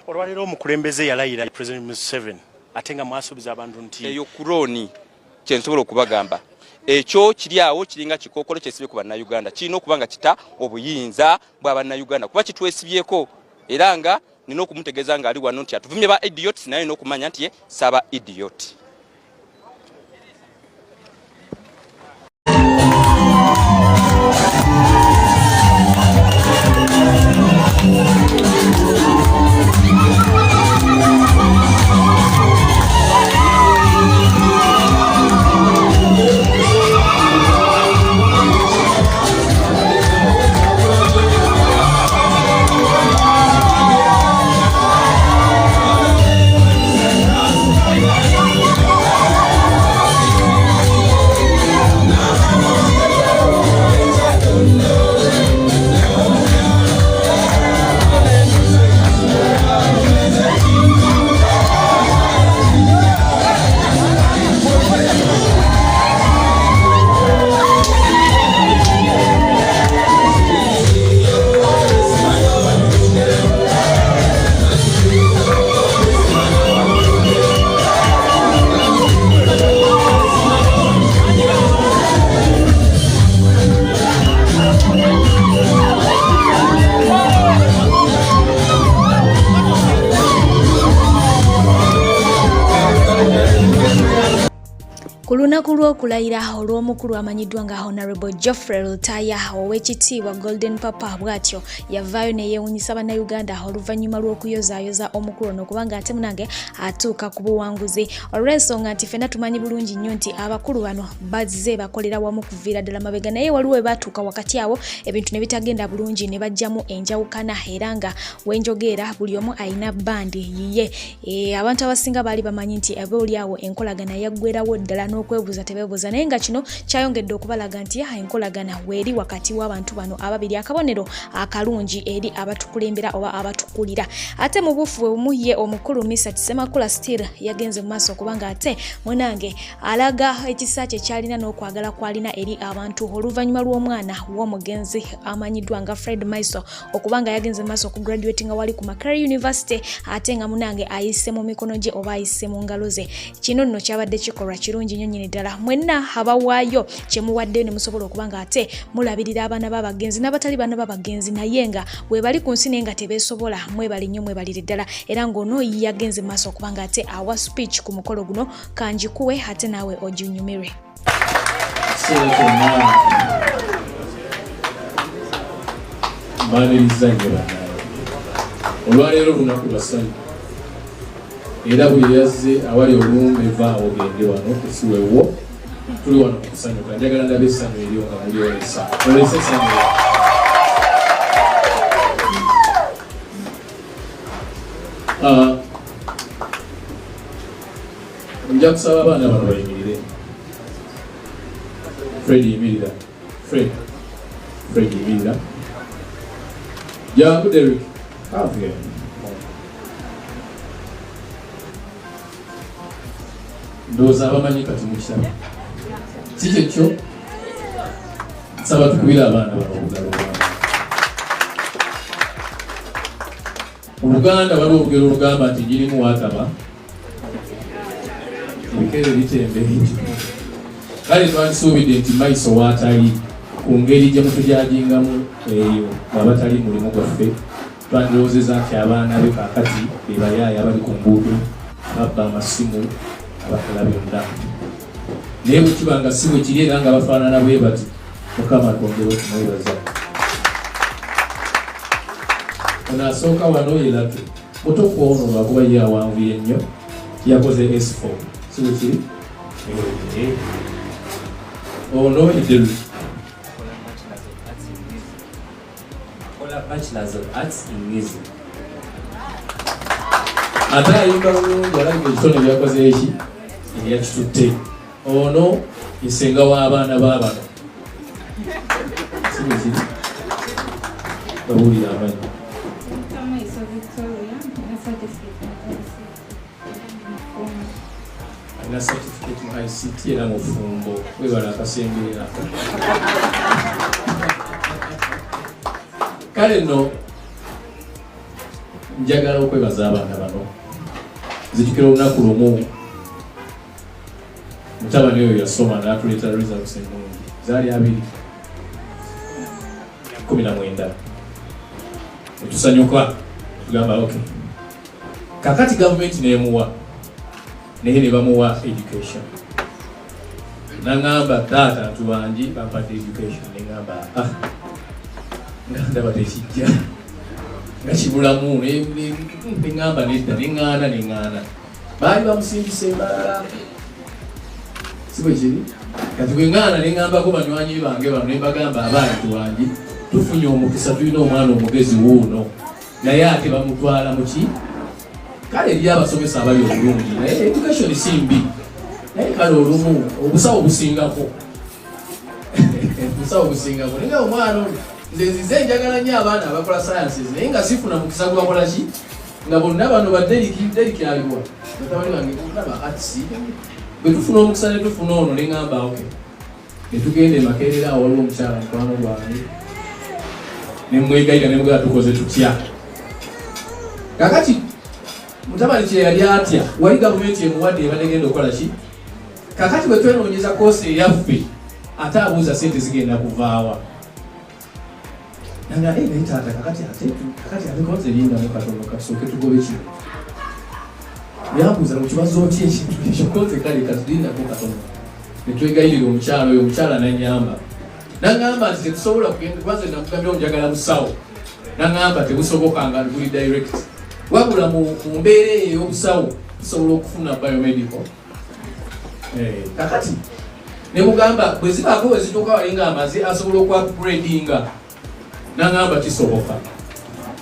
Olwaleero omukulembeze yalayira President Museveni, ate nga mwasuubiza abantu nti eyo kurooni. Kyensobola okubagamba, ekyo kiri awo kiringa kikookolo kyesibye ku Bannayuganda. Kirina okuba nga kita obuyinza bwa Bannayuganda, kuba kitwesibyeko. Era nga nina okumutegeeza ng'ali wano nti atuvumye ba idiots, naye nina okumanya nti ye saba idiot. Ku lunaku lw'okulayira olw'omukulu amanyiddwa nga Honorable Geoffrey Lutaya, ow'ekitiibwa Golden Papa, bw'atyo yavaayo ne yeewunyisa Bannayuganda oluvannyuma lw'okuyozaayoza omukulu ono kubanga ate munange atuuka ku buwanguzi, olw'ensonga nti ffenna tumanyi bulungi nnyo nti abakulu bano bazze bakolera wamu kuviira ddala mabega, naye waliwo we baatuuka wakati awo ebintu ne bitagenda bulungi ne bajjamu enjawukana, era nga wenjogeera buli omu alina bandi yiye. Abantu abasinga baali bamanyi nti aba oli awo enkolagana yaggwerawo ddala n'okwebuuza tebeebuuza, naye nga kino kyayongedde okubalaga nti enkolagana weeri wakati w'abantu bano ababiri, akabonero akalungi eri abatukulembera oba abatukulira. Ate mu buufu bwe bumu, ye omukulu Misa Kisemakula still yagenze mu maaso kubanga ate munange alaga ekisa kye kyalina n'okwagala kwalina eri abantu, oluvannyuma lw'omwana w'omugenzi amanyiddwa nga Fred Maiso okuba nga yagenze maaso okugraduatinga wali ku Makerere University, ate nga munange ayise mu mikono gye oba ayise mu ngalo ze. Kino nno kyabadde kikolwa kirungi nnyo nnyini ddala. Mwenna abawaayo kyemuwaddeyo ne musobola okuba nga ate mulabirira abaana b'abagenzi n'abatali baana b'abagenzi, naye nga webali ku nsi naye nga tebeesobola, mwebali nnyo, mwebalire ddala. Era ng'ono yagenze maaso okuba nga ate awa speech ku mukolo guno, kanjikuwe ate naawe oginyumirwe. Mbaniriza nnyo bannange. Olwaleero lunaku lwa ssanyu, era buli yazze awali olumbe vaawo ogende wano esiwewo. Tuli wano mu kusanyuka. Njagala ndaba essanyu eryo nga mulyolesa. Olese essanyu eryo. Ah, nja kusaba abaana bano bayimirire. Fred, yimirira. Fred, Fred, yimirira. Jangu Derek, have here. Ndowooza abamanyi kati mukitabo si kyekyo. Nsaba tukubire abaana bano obugalo obwamaanyi. Mu Luganda waliwo olugero olugamba nti nyinimu waataba ebikere bitembeeyo. Kale twandisuubidde nti Maiso waatali, ku ngeri gye mutujajingamu eyo abatali mulimu gwaffe, twandirowoozeza nti abaana be kaakati be bayaaya abali ku nguudo, ababba amasimu, abakola byonna. Naye bwe kiba nga si bwe kiri era nga bafaanana bwe bati, Mukama twongere okumwebaza. Ono asooka wano ye Lucky, muto ku ono lwakuba ye awanvuye nnyo, yakoze S4, si bwe kiri? Ono ye Derrick. Akola Bachelors of Arts in Music. Ate ayimba bulungi, alabika ekitone byakoze eki ebyakitutte. Ono ye senga w'abaana b'abano, si bwe kiri? Babuulira amannya. Maiso Victoria, na certificate in ICT. Alina certificate mu ICT era mufumbo webala akasemberera. Kale nno njagala okwebaza abaana bano. Nzijukira olunaku lumu mutabani oyo yasoma n'atuleetera results ennungi, zaali 219, netusanyuka tugamba ok. Kakati gavumenti nemuwa, naye ne bamuwa education, naŋŋamba, "Taata, ntu bangi bampadde education." Neŋŋamba, "Ah," nga ndaba tekijja nga kibulamu. Neŋŋamba nedda, neŋŋaana, neŋŋaana. Baali bamusindisa embalala, si bwe kiri? Kati bwe ŋŋaana, neŋŋambako banywanyi bange bano, ne mbagamba, "Abantu wangi tufunye omukisa, tulina omwana omugezi wuuno, naye ate bamutwala muki?" Kale eri abasomesa abali obulungi, naye education si mbi, naye kale olumu obusawo busingako, obusawo busingako. Naye nga omwana ono, nze nzize njagala nnyo abaana abakola sciences, naye nga sifuna mukisa gwakola ki, nga bonna bano ba Deriki. Deriki aliwa? Batabani bange bonna ba arts. Bwe tufuna omukisa ne tufuna ono, ne ŋŋamba okay, ne tugenda e Makerere. Awo waliwo omukyala mukwano gwange, ne mwegayira, ne mugamba, "Tukoze tutya?" Kakati mutabani kye yali atya, wali gavumenti emuwadde, ebadde genda okukola ki? Kakati bwe twenoonyeza course eyaffe, ate abuuza sente zigenda kuvaawa. Nanga, "Eh, naye taata, kakati ate, kakati ate konze lindamu katono, katusooke tugobe kino." Yambuuza, "Mukibaza otya ekintu ekyo?" Konze kale katulindako katono. Netwegayirira omukyalo oyo, omukyala nanyamba, naŋŋamba nti tetusobola kugenda, kubanze namugambira njagala busawo, naŋŋamba tebusoboka nga buli direct, wabula mu mbeera eyo ey'obusawo tusobola okufuna biomedical. Kakati nemugamba bwe zibaako bwe zituuka wali nga amaze asobola okuupgradinga, naŋŋamba kisoboka.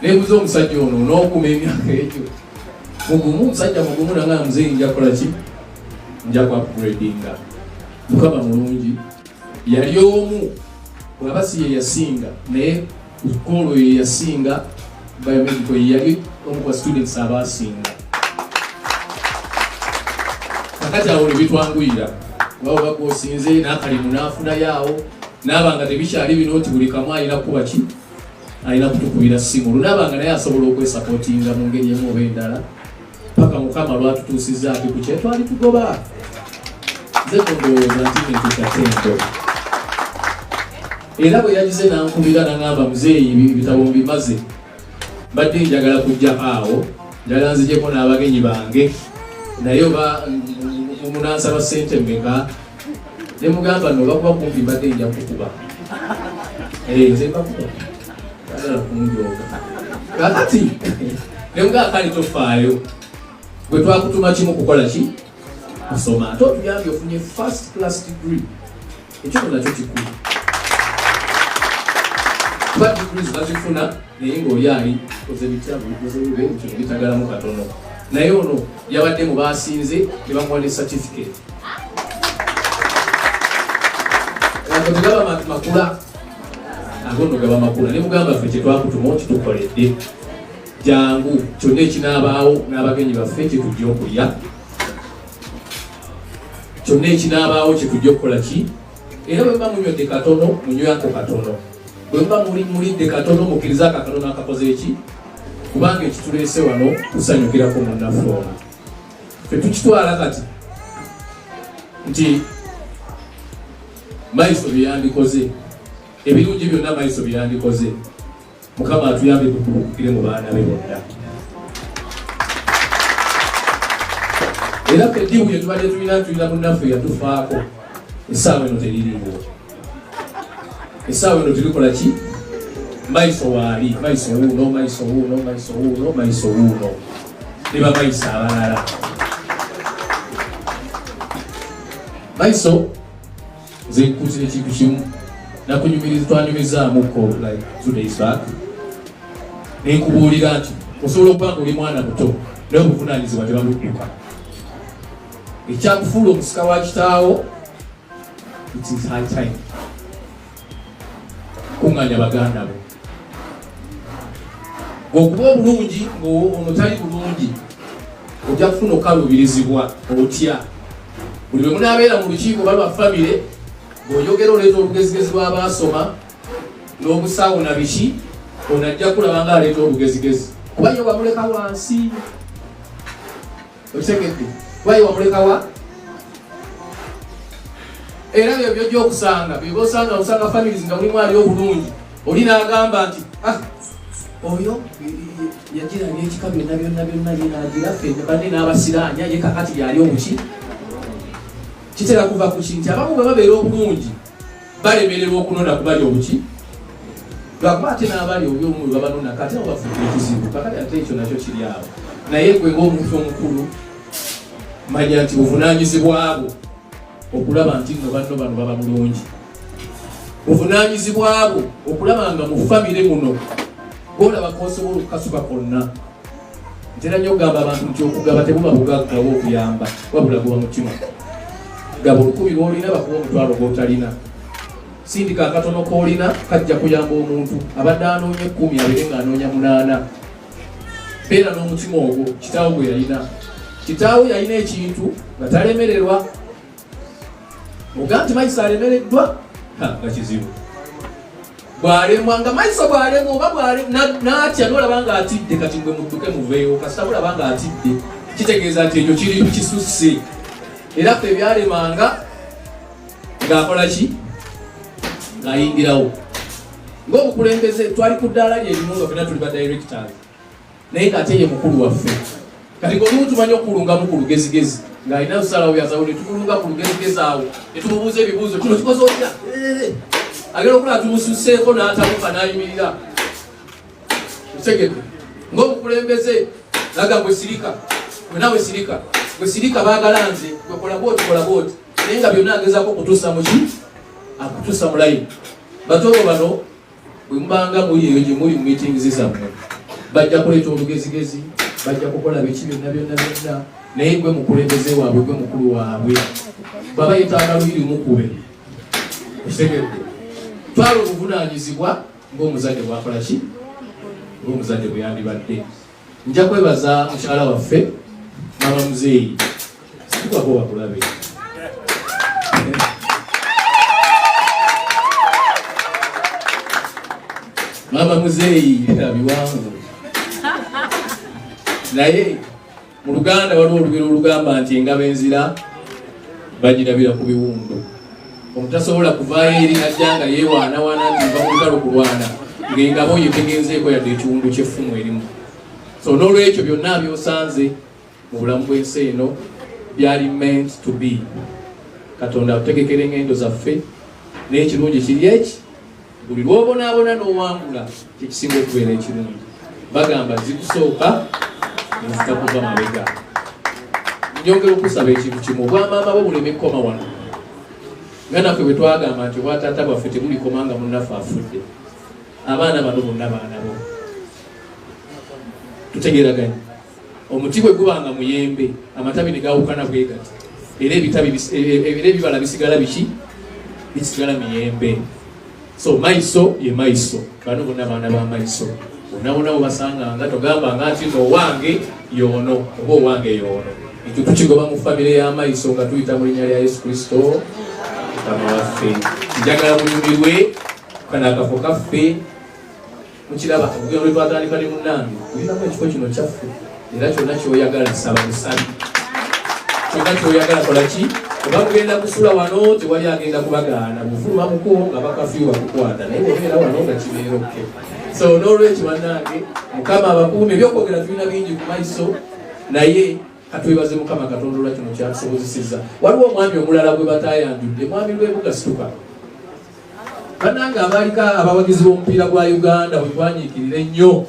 Nebuuza omusajja ono n'okuma emyaka egyo, mugumu, omusajja mugumu. Naŋŋamba, "Muzeeyi, nja kukola ki? Nja ku upgradinga." Mukama mulungi, yali omu bwaba si ye yasinga, naye koolo ye yasinga biomedical, ye yali omu kwa students abasinga. Kakati awo nebitwanguyira, waba bagosinze n'akalimu n'afunayo awo, naaba nga tebikyali bino nti buli kamu alina kuba ki, alina kutukubira simu. Lunaaba nga naye asobola okwesupportinga mu ngeri emu oba endala, paka Mukama lwatutuusiza ate ku kyetwali tugoba. Nze ndowooza nti nentekatendo era bwe yagize nankubira, naŋamba, "Muzeeyi, ebitabo mbimaze, mbadde njagala kujjako awo, njagala nzijeko n'abagenyi bange, naye oba munansaba sente mmeka?" Ne mugamba, "No bakuba kumpi, mbadde nja kukuba." Eh, nze mbakuba, agala kunjooga. Kakati ne mugamba, "Kale tofaayo, bwe twakutuma kimu kukola ki? Kusoma. Ate otuyambye, ofunye first class degree." Ekyo nakyo kikulu, kuba degrees bazifuna naye ng'oli ali koze bitya, koze bibe kino bitagalamu katono, naye ono yabadde mu basinze ne bamuwa ne certificate. Ago tegaba makula, ago nno gaba makula. Ne mugamba, "Ffe kyetwakutuma okitukoledde, jangu kyonna ekinaabaawo n'abagenyi baffe kyetujja okulya, kyonna ekinaabaawo kyetujja okukola ki. Era bwe muba munywedde katono, munywako katono. Bwe muba mulidde katono, mukkirize akatono n'akakoze eki, kubanga ekituleese wano kusanyukirako munnaffe ono." Ffe tukitwala kati nti Maiso byeyandikoze, ebirungi byonna Maiso byeyandikoze, Mukama atuyambe tukulukukire mu baana be bonna. Era ffe eddibu gye tubadde tulina, tulina munnaffe yatufaako, essaawa eno teririiwo, essaawa eno terikola ki. Maiso waali, Maiso wuuno, Maiso wuuno, Maiso wuuno, Maiso wuuno ne bamaiso abalala. Maiso, nze nkuzira ekintu kimu, nakunyumiriza, twanyumizaamuko like 2 days back, nenkubuulira nti osobola okuba nga oli mwana muto, naye obuvunanyizibwa tebabudduka. Ekyakufuula omusika wa kitaawo, it is high time kuŋŋanya baganda bo. Ng'okuba obulungi ng'ono tali bulungi, ojja kufuna okaluubirizibwa otya. Buli lwe munaabeera mu lukiiko oba lwa famire, ng'oyogera oleeta olugezigezi lw'abaasoma n'obusawo na biki, ono ajja kulaba nga aleeta olugezigezi kuba ye wamuleka wansi. Okitegedde? Kuba ye wamuleka wa era byo byojja okusanga byeba osanga osanga families nga mulimu ali obulungi, oli n'agamba nti ah, oyo yagirabye ekika byonna byonna byonna ye nagira ffe banne n'abasiraanya ye kakati yali obuki. Kitera kuva ku kinti abamu bwe babeera obulungi balemererwa okunona kubali obuki, lwakuba ate n'abali obi omu bwe babanona kati abo bafuuka ekizibu. Kakati ate ekyo nakyo kiri awo, naye gwe ng'omuntu omukulu manya nti buvunaanyizibwa bwo okulaba nti nno banno bano baba bulungi, buvunaanyizibwa bwo okulaba nga mu famire muno gwolaba kosobola okukasuka konna. Ntera nnyo okugamba abantu nti okugaba tebuba bugagga oba okuyamba, wabula guba mutima. Gaba 1000 lw'olina, bakuwa 500 gw'otalina. Sindika akatono k'olina, kajja kuyamba omuntu abadde anoonya 10 abeere ng'anoonya 8. Beera n'omutima ogwo kitaawo gwe yalina. Kitaawo yalina ekintu nga talemererwa. Oga nti Maiso alemereddwa, nga kizibu. Bw'alemwa nga Maiso bw'alemwa oba n'atya n'olaba ng'atidde, kati ngwe mudduke muveewo. Kasita mulaba ng'atidde kitegeeza nti ekyo kiri kisusse. Era ffe ebyalemanga ng'akola ki? Ng'ayingirawo. Ng'obukulembeze twali ku ddaala lye limu nga fenna tuli ba directors, naye ng'ate ye mukulu waffe. Kati ng'olumu tumanyi okukulungamu ku lugezigezi ng'alina lusalawo byasawo, ne tukulunga ku lugezigezi awo ne tumubuuza ebibuuzo, kino kikoze otya? Agenda okulaba tumususeeko n'atabuka n'ayimirira. Okitegedde? Ng'omukulembeze naga gwe sirika, gwe nawe sirika, gwe sirika, baagala nze, gwe kola bwoti, kola bwoti, naye nga byonna agezaako okutuusa muki, akutuusa mu layini. Batobo bano bwe mubanga muli eyo gye muli mu meetings zammwe, bajja kuleeta olugezigezi, bajja kukola biki byonna byonna byonna, naye gwe mukulembeze waabwe, gwe mukulu waabwe, baba yetaaga luyiri mukube. Okitegedde? Twala obuvunaanyizibwa ng'omuzadde bwakola ki, ng'omuzadde bwe yandibadde. Nja kwebaza mukyala waffe mama muzeeyi, situkwako wakulabe. Mama muzeeyi biwanvu, naye mu Luganda waliwo olugero olugamba nti engabo enzira bagirabira ku biwundu. Omutasobola kuvaayo eri najja nga yeewaanawaana nti nva mu lutalo kulwana, ng'engabo ye tegenzeeko yadde ekiwundu ky'effumu erimu. So n'olwekyo byonna byosanze mu bulamu bw'ensi eno byali meant to be. Katonda atutegekera engendo zaffe, naye ekirungi kiri eki buli lw'obonaabona n'owangula kyekisinga okubeera ekirungi. Bagamba zikusooka nezitakuva mabega. Njongera okusaba ekintu kimu, obwamaama bwo buleme kukoma wano, nga naffe bwe twagamba nti obwataata bwaffe tebulikoma nga munnaffe afudde. Abaana bano bonna baana bo, tutegeeraganye. Omuti bwe guba nga muyembe, amatabi ne gawukana bwe gati, era ebitabi era ebibala bisigala biki? Bisigala miyembe. So Maiso ye Maiso, bano bonna baana ba Maiso. Bonna bonna bwebasanganga togambanga nti no owange yoono oba owange yoono. Ekyo tukigoba mu famire ya Maiso nga tuyita mu linnya lya Yesu Kristo Mukama waffe. Njagala munyumirwe kano akafo kaffe. Mukiraba olugendo lwe twatandika ne munnange, olinamu ekifo kino kyaffe, era kyonna kyoyagala saba busabi, kyonna kyoyagala kola ki, oba mugenda kusula wano tewali agenda kubagaana, bufuluma mukubo nga bakafiyu bakukwata, naye bwobeera wano nga kibeera okke. So n'olwekyo bannange, Mukama abakuume. Ebyokwogera tulina bingi ku Maiso, naye katwebaze Mukama Katonda olwa kino kyatusobozesezza. Waliwo omwami omulala gwe batayanjudde, mwami Lwebuga Situka. Bannange abaaliko abawagizi b'omupiira gwa Uganda bwe twanyiikirira ennyo